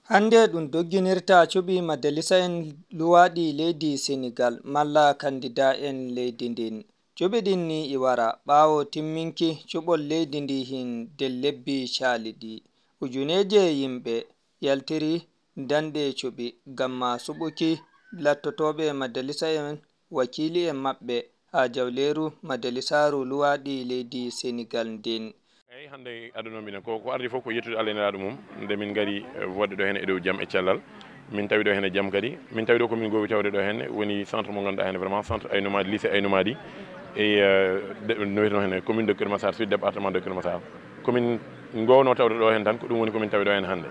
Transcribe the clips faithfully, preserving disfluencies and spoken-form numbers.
Hannde ɗum dogginirta cuɓi majalisa en luwaaɗi leydi Senegaal malla kandida en leydi ndin. Cuɓi ɗin ni i wara ɓaawo timminki cuɓol leydi ndi hin nder lebbi caaliɗi. Ujuneeje yimɓe yaltiri danɗe cuɓi ngam ma suɓuki lattotooɓe majalisa en wakiili en maɓɓe haa jawleeru majalisaaru luwaaɗi leydi Senegaal ndin. Eyi, hannde adunoomi ɗen ko, ko ardi fof ko yettude Allah e Nelaaɗo mum. Nde min ngari, eh, woɗde ɗo heen e dow jam e cellal, min tawi ɗo heen e jam kadi. Min tawi ɗo ko min goowi tawde ɗo heen woni centre mo ngannduɗaa heen vraiment centre Aynou Mady, lycée Aynou Mady. E, eh, de-, no wiyeteno heen commune de Keur Massar Sud, département de Keur Massar. Ko min ngoowno tawde ɗo heen tan, ko ɗum woni ko min tawi ɗo heen hannde.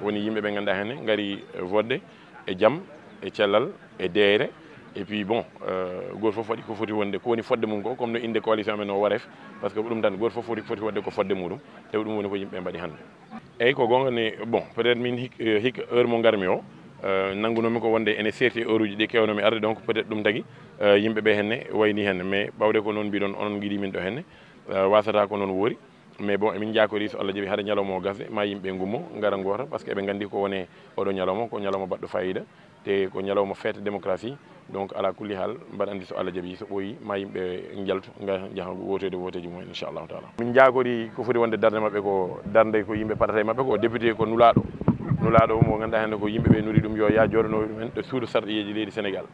Woni yimɓe ɓe ngannduɗaa heen ngari, eh, woɗde e jam, e cellal, e deeyre. Et puis bon, euh, gooto fof waɗi ko foti wonde, ko woni fodde mum ko, comme no innde coalition men o Wareef, parce que ko ɗum tan, gooto fof foti, foti waɗde ko fodde muɗum, e ko ɗum woni ko yimɓe mbaɗi hannde. Eyyi, ko goonga ni, bon, peut-être min hik-, eh, hikka heure mo ngarmi o, euh, nanngunoomi ko wonde ene seerti e heure uji ɗi keewnomi arde, donc peut-être ɗum tagi, euh, yimɓe ɓe henne wayni henne, mais ɓawde ko noon mbiɗon, onon ngiɗi min ɗo henne, euh, wasata ko noon woori. Mais bon, emin njaakori so Allah jaɓi hade ñalawma o gasde, ma yimɓe ngummo, ngara ngoota, parce que eɓe nganndi ko woni oɗo ñalawma, ko ñalawma baɗɗo faayiida, te ko ñalawma fête démocratie. Donc, ala kulli haal, mbaɗa anndi so Allah jaɓi, so ɓooyi, ma yimɓe njaltu, nga-, njaha wootoyde wooteeji mumen, inchallahu taala. Min njaakori ko foti wonde darnde maɓɓe ko, darnde ko yimɓe paɗata e maɓɓe ko, député ko nulaaɗo. Nulaaɗo mo ngannduɗaa heen ko yimɓe ɓe nuli ɗum yo yaa jooɗanoo ɗum en e suudu sarɗiyeeji leydi Senegaal.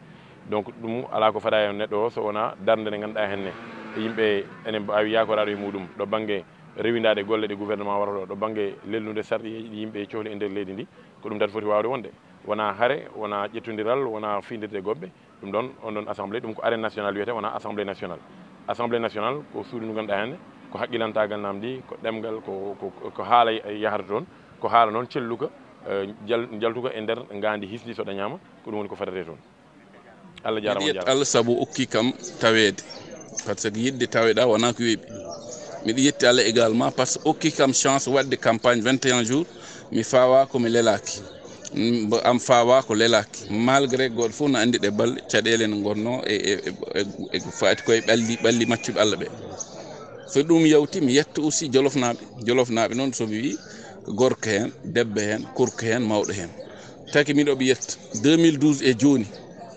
Donc, ɗum alaa ko faɗa e neɗɗo o, so wonaa darnde nde ngannduɗaa heen ne, yimɓe ene mbaawi yaakoraade e muɗum, ɗo bannge rewindaade golle ɗe gouvernement waɗata ɗo, ɗo bannge lelnude sarɗiyeeji ɗi yimɓe cohli e nder leydi ndi, ko ɗum tan foti waawde wonde. Wonaa hare, wonaa ƴettondiral, wonaa fiyndirde goɓɓe. Ɗum ɗon, on ɗon assemblée, ɗum ko arène nationale wiyetee, wonaa assemblée nationale. Assemblée nationale ko suudu ndu ngannduɗaa heen ko haqqilantaagal namdi, ko ɗemngal, ko, ko, ko haala yahata toon, ko haala noon celluka, eh, jal-, jaltuka e nder ngaandi hisndi so dañaama, ko ɗum woni ko fadate toon. Allah jaaraama, miɗo yetta Allah sabu o okki kam taweede, par ce que yiɗde taweɗaa wonaa ko weeɓi. Miɗo yetti Allah également par ce que okki kam chance waɗde campagne vingt et un jours, mi fawa ko mi lelaaki. Mm, mbo am fawa ko lelaaki. Malgré gooto fof no anndi ɗe balɗe, caɗeele no ngonnoo e, e, e, e, e ko faati koye ɓalli, ɓalli maccuɓe Allah ɓe. So ɗum yawti, mi yetta aussi Jolofnaaɓe. Jolofnaaɓe noon, so mi wii, ko gorko heen, debbo heen, korko heen, mawɗo heen. Taki miɗo ɓe yetta deux mille douze e jooni,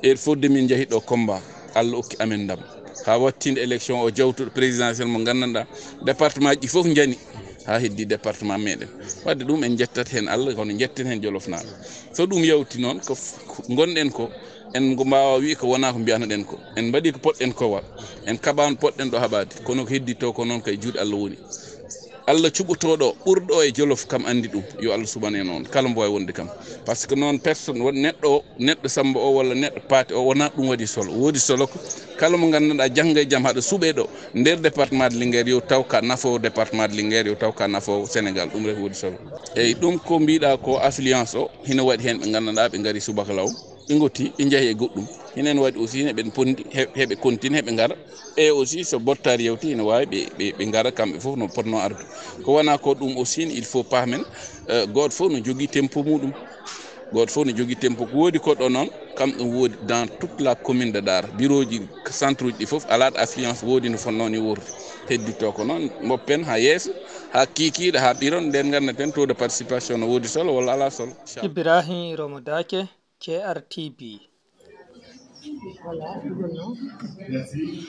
e fodde min njahi ɗo combat, Allah okki amen ndam. Haa wattinde élection o jawtuɗo présidentiel mo nganndanɗaa, département ji fof njani, haa heddi département meɗen. Wadde ɗum en njettat heen Allah, kono njetten heen Jolofnaaɓe. So ɗum yawti noon, ko f-, ko ngonɗen ko, en ngo mbaawa wii ko wonaa ko mbiyanoɗen ko. En mbaɗi ko potɗen ko wa. En kaɓaano potɗen ɗo haɓaade, kono ko hedditoo ko noon kay juuɗe Allah woni. Allah cuɓotooɗo ɓurɗo e Jolof kam anndi ɗum, yo Allah suɓan en on, kala mbo waawi wonde kam. Par ce que noon personne, won neɗɗo o, neɗɗo Samba o walla neɗɗo Paate o, wonaa ɗum waɗi solo. Woodi solo ko kala mo nganndanɗaa jannga e jam haɗa suɓee ɗo, nder département de Linguère, yo taw ka nafoowo département de Linguère, yo taw ka nafoowo Sénégal, ɗum rek woodi solo. Eyi, ɗum ko mbiɗa ko affluence o, hino waɗi heen ɓe nganndanɗaa ɓe ngari subaka law, ɓe ngotti, ɓe njahi e goɗɗum. Hino waɗi aussi, hino ɓen pondi, he-, heɓe continue, heɓe ngara. E aussi, so bottaari yawti, ina waawi ɓe, ɓe, ɓe ngara kamɓe fof no potnoo arde. Ko wonaa ko ɗum aussi, il faut pahmen, eh, gooto fof no jogii tempo muɗum. Gooto fof no jogii tempo. Ko woodi ko ɗo noon, kam ɗum woodi dans toute la commune de Daara. Bureau ji, centre uji ɗi fof, alaa ɗo affluence woodi no fotnoo ni wuurde. Hedditoo ko noon, mboppen haa yeeso, haa kiikiiɗe, haa ɓiron, nden ngandaten taux de participation no woodi solo walla alaa solo. Inchallah. Ibrahim Romo Dake, C R T V. Voilà, ɗum ɗon noon. Merci.